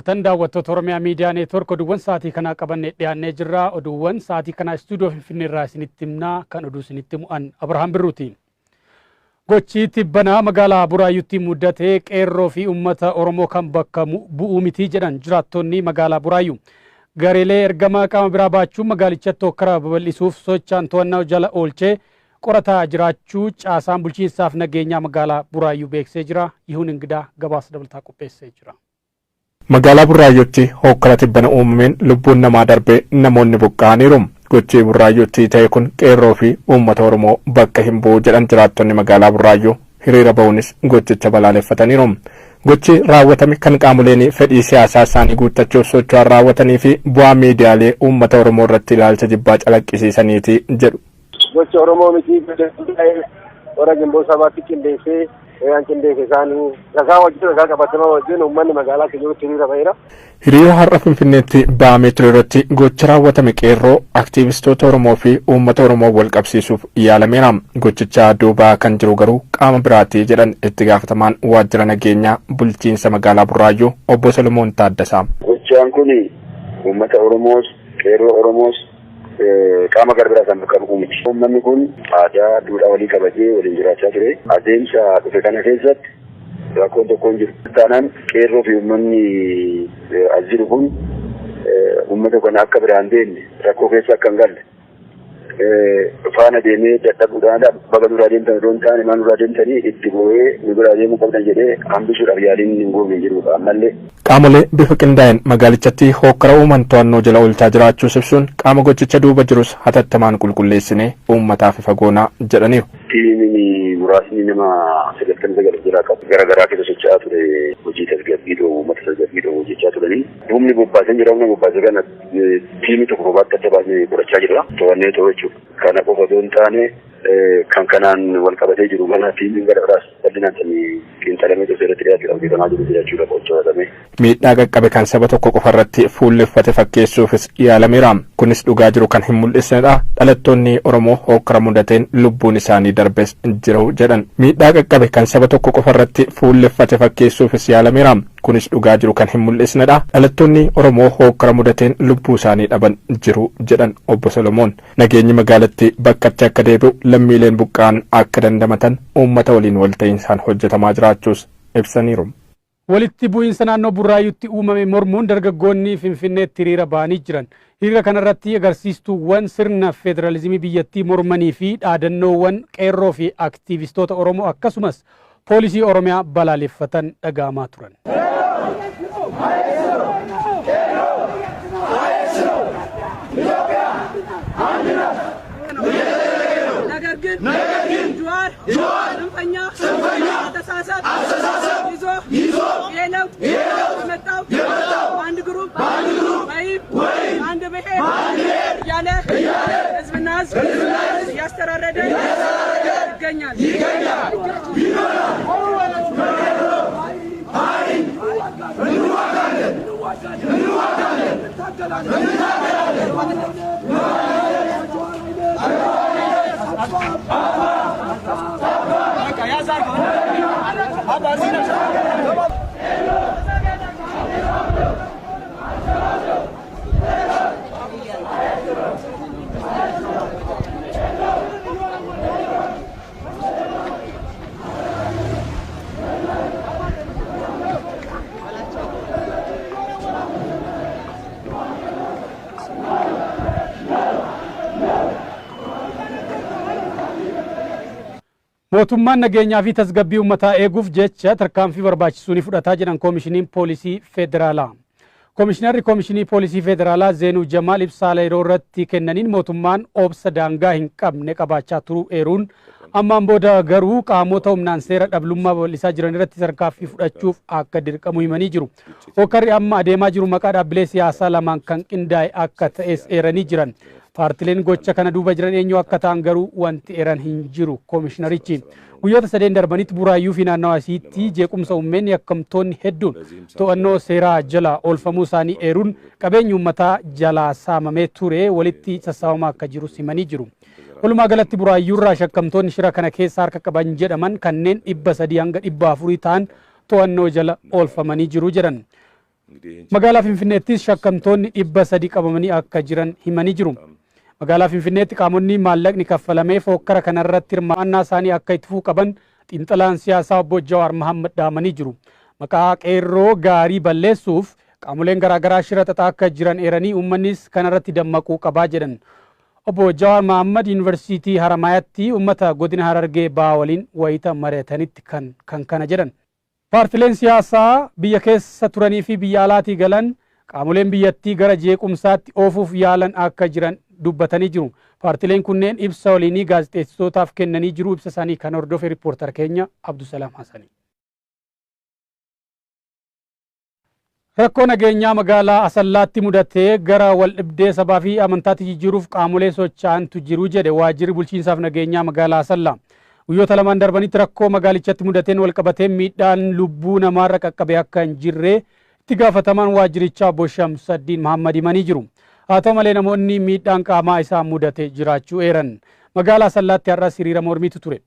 Tan daawwattoota Oromiyaa Miidiyaa Neetwoork oduuwwan sa'aatii kanaa qabannee dhiyaannee jirra. Oduuwwan sa'aatii kanaa istuudiyoo Finfinnee irraa isinitti himnaa, kan oduu isinitti mu'an Abrahaam Birruuti. Gochi tibbanaa magaalaa Buraayyuutti mudate qeerroo fi uummata Oromoo kan bakka bu'uu miti jedhan jiraattonni magaalaa Buraayyuu. Gareelee ergama qaama biraa baachuun magaalichatti hokkara babal'isuuf socho'an to'annaa jala oolchee qorataa jiraachuu caasaan bulchiinsaaf nageenyaa magaalaa Buraayyuu beeksisee jira. Yihuun Ingidaa gabaasa dabalataa qopheessee jira. Magaalaa Buraayyuutti hokkara tibbana uumameen lubbuun namaa darbee namoonni buqqa'aniiru. Gochi Buraayyuutti ta'e kun qeerroo fi uummata Oromoo bakka hin bu'u jedhan jiraattonni magaalaa Buraayyuu hiriira ba'uunis gochicha balaaleffataniiru. Gochi raawwatame kan qaamoleen fedhii siyaasaa isaanii guuttachuuf socho'an raawwatanii fi bu'aa miidiyaalee uummata Oromoo irratti ilaalcha jibbaa calaqqisiisaniiti jedhu. Gochi Oromoo miti warra Gimboo sabaatti qindeessee waan qindeesse isaanii ragaa wajjin ragaa qabatamaa wajjin uummanni magaalaa keenyatti hiriira ba'eera. Hiriira har'a Finfinneetti ba'amee ture irratti gocha raawwatame qeerroo aktiivistoota Oromoo fi uummata Oromoo wal qabsiisuuf yaalameera. Gochicha duubaa kan jiru garuu qaama biraati jedhan itti gaafatamaan waajjira nageenyaa bulchiinsa magaalaa Buraayyuu obbo Solomoon Taaddasaa. Gochaan kun uummata Oromoos qeerroo Oromoos qaama gara biraa kan bakka bu'u miti. Uummanni kun aadaa duudhaa walii kabajee waliin jiraachaa ture. Adeemsa dhufe kana keessatti rakkoon tokko hin jiru. Taanaan qeerroo fi uummanni as jiru kun uummata kana akka biraan deemne rakkoo keessa akka hin galle faana deemee dadhabuudhaan baga duraa deemtan osoo hin taane maal duraa deemtanii itti bu'ee nu biraa deemuu qabdan jedhee hambisuudhaaf yaaliin hin goone jirudha ammallee. Qaamolee bifa qindaa'een magaalichatti hokkara uuman to'annoo jala oolchaa jiraachuus ibsuun qaama gochicha duuba jirus hatattamaan qulqulleessinee uummataaf ifa goonaa jedhaniiru. Tiimiin muraasni nama 99 jira qabu gara garaa keessa socho'aa ture hojii tasgabbii dhoowwu uummata tasgabbii dhoowwu hojjechaa turanii humni bobbaasee jira humna bobbaasee kana tiimii tokko kophaatti adda baasnee qorachaa jirra to'annee ta'uu jechuudha. Kana qofa osoo hin taane kan kanaan wal qabatee jiru mana tiimiin gara biraas bal'inaan xiinxalamee osoo irratti dhiyaatuudhaaf hojjetamaa jiru jechuudha qocho'atame. Miidhaa qaqqabe kan saba tokko qofa irratti fuulleffate fakkeessuufis yaalameera. Kunis dhugaa jiru kan hin mul'isnedha. Dhalattoonni Oromoo hokkara mudateen lubbuun isaanii darbes jiru jedhan. Miidhaa qaqqabe kan saba tokko qofa irratti fuulleffate fakkeessuufis yaalameera. Kunis dhugaa jiru kan hin mul'isnedha. Dhalattoonni Oromoo hokkara mudateen lubbuu isaanii dhaban jiru jedhan obbo Solomoon. Nageenyi magaalatti bakkatti akka deebi'u lammiileen buqqa'an akka dandamatan uummata waliin walta'iinsaan hojjetamaa jiraachuus ibsaniiru. Walitti bu'iinsa naannoo Buraayyuutti uumame mormuun dargaggoonni Finfinneetti hiriira ba'anii jiran. Hiriira kanarratti agarsiistuuwwan sirna federaalizimii biyyattii mormanii fi dhaadannoowwan qeerroo fi aktiivistoota Oromoo akkasumas poolisii Oromiyaa balaaleffatan dhaga'amaa turan. ነገር ግን ጀዋር ጽንፈኛ አስተሳሰብ ይዞ ይሄ ነው የመጣው በአንድ ግሩፕ ወይም አንድ ብሔር እያለ ህዝብና ህዝብ እያስተራረደ ይገኛል። Mootummaan nageenyaa fi tasgabbii uummataa eeguuf jecha tarkaanfii barbaachisuu ni fudhataa jedhan koomishiniin poolisii federaalaa. Koomishinarri koomishinii poolisii federaalaa Zeenuu Jamaal ibsaa yeroo irratti kennaniin mootummaan obsa daangaa hin qabne qabaachaa turuu eeruun ammaan booda garuu qaamota humnaan seera dhablummaa babal'isaa jiran irratti tarkaanfii fudhachuuf akka dirqamu himanii jiru. Hokkarri amma adeemaa jiru maqaa dhaabbilee siyaasaa lamaan kan qindaa'e akka ta'es eeranii jiran. Paartileen gocha kana duuba jiran eenyu akka ta'an garuu wanti eeran hin jiru koomishinarichi. Guyyoota sadeen darbanitti Buraayyuu fi naannawa isiitti jeequmsa uumeen yakkamtoonni hedduun to'annoo seeraa jala oolfamuu isaanii eeruun qabeenyi uummataa jalaa saamamee ture walitti sassaabamaa akka jiru himanii jiru. Walumaa galatti Buraayyuurraa shakkamtoonni shira kana keessa harka qaban jedhaman kanneen 300 hanga 400 ta'an to'annoo jala oolfamanii jiru jedhan. Magaalaa Finfinneettis shakkamtoonni 300 qabamanii akka jiran himanii jiru. Magaalaa Finfinneetti qaamonni maallaqni kaffalamee hokkara kanarratti hirmaannaa isaanii akka itti fufuu qaban xiinxalaan siyaasaa obbo Jawaar Mahammad dhaamanii jiru. Maqaa qeerroo gaarii balleessuuf qaamoleen garaagaraa shira xaxaa akka jiran eeranii uummannis kanarratti dammaquu qabaa jedhan. Obbo Jawaar Mahammad Yuunivarsiitii Haramayaatti uummata godina Harargee Bahaa waliin wayita mari'atanitti kan kana jedhan. Paartileen siyaasaa biyya keessa turanii fi biyya alaatii galan qaamoleen biyyattii gara jeequmsaatti oofuuf yaalan akka jiran dubbatanii jiru. Paartileen kunneen ibsa waliinii gaazexeessitootaaf kennanii jiru. Ibsa isaanii kan hordofe riippoortar keenya Abdusalaam Hasani. Rakkoo nageenyaa magaalaa Asallaatti mudatee gara waldhibdee sabaa fi amantaatti jijjiiruuf qaamolee socho'antu jiru jedhe waajjirri bulchiinsaaf nageenyaa magaalaa Asallaa. Guyyoota lamaan darbanitti rakkoo magaalichatti mudateen walqabatee miidhaan lubbuu namaarra qaqqabe akka hin jirre itti gaafatamaan waajjirichaa obbo Shamsaddiin Mahammad himanii jiru. Haa ta'u malee namoonni miidhaan qaamaa isaan mudate jiraachuu eeran. Magaalaa Asallaatti har'as hiriira mormiitu ture.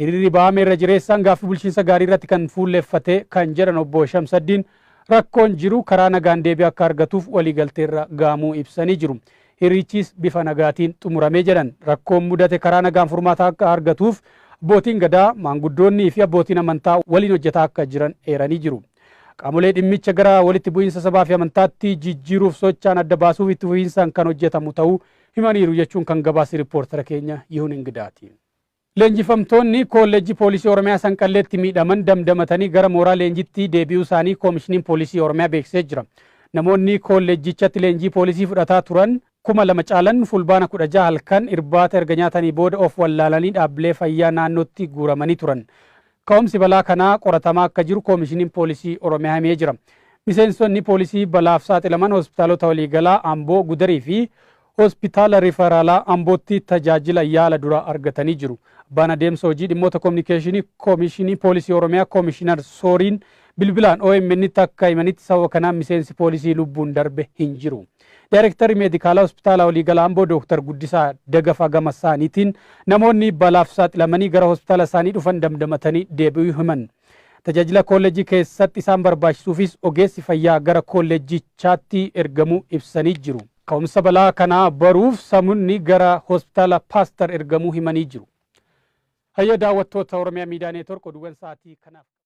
Hiriirri ba'ame irra jireessaan gaaffii bulchiinsa gaarii irratti kan fuulleffate kan jedhan obbo Shamsaddiin rakkoon jiru karaa nagaan deebii akka argatuuf waliigalteerra gahamuu ibsanii jiru. Hiriirichis bifa nagaatiin xumuramee jedhan. Rakkoon mudate karaa nagaan furmaata akka argatuuf abbootiin gadaa, maanguddoonnii fi abbootiin amantaa waliin hojjetaa akka jiran eeranii jiru. Qaamolee dhimmicha gara walitti bu'iinsa sabaa fi amantaatti jijjiiruuf socho'an adda baasuuf itti fufiinsaan kan hojjetamu ta'uu himaniiru jechuun kan gabaase riippoortara keenya Yihuun Ingidaati. Leenjifamtoonni kolleejjii poolisii Oromiyaa Sanqalleetti miidhaman damdamatanii gara mooraa leenjitti deebi'uu isaanii koomishiniin poolisii Oromiyaa beeksisee jira. Namoonni kolleejjichatti leenjii poolisii fudhataa turan 2000 caalan fulbaana 16 halkan irbaata erga nyaatanii booda of wallaalanii dhaabbilee fayyaa naannootti guuramanii turan. Ka'umsi balaa kanaa qoratamaa akka jiru koomishiniin poolisii Oromiyaa himee jira. Miseensonni poolisii balaaf saaxilaman hospitaalota waliigalaa Amboo, Gudarii fi hospitaala riifaraalaa Ambootti tajaajila yaala duraa argatanii jiru. Abbaan adeemsa hojii dhimmoota koominikeeshinii koomishinii poolisii Oromiyaa koomishinar Sooriin bilbilaan OMN'tti akka himanitti sababa kanaan miseensi poolisii lubbuun darbe hin jiru. Daayirektarri meedikaalaa hospitaala waliigalaa Amboo Dooktar Guddisaa Dagafaa gama isaaniitiin namoonni balaaf saaxilamanii gara hospitaala isaanii dhufan damdamatanii deebi'uu himan. Tajaajila kolleejjii keessatti isaan barbaachisuufis ogeessi fayyaa gara kolleejjichaatti ergamuu ibsanii jiru. Ka'umsa balaa kanaa baruuf samunni gara hospitaala Paastar ergamuu himanii jiru. Hayya daawwattoota Oromiyaa Miidiyaa Neetwork oduuwwan sa'aatii kanaaf.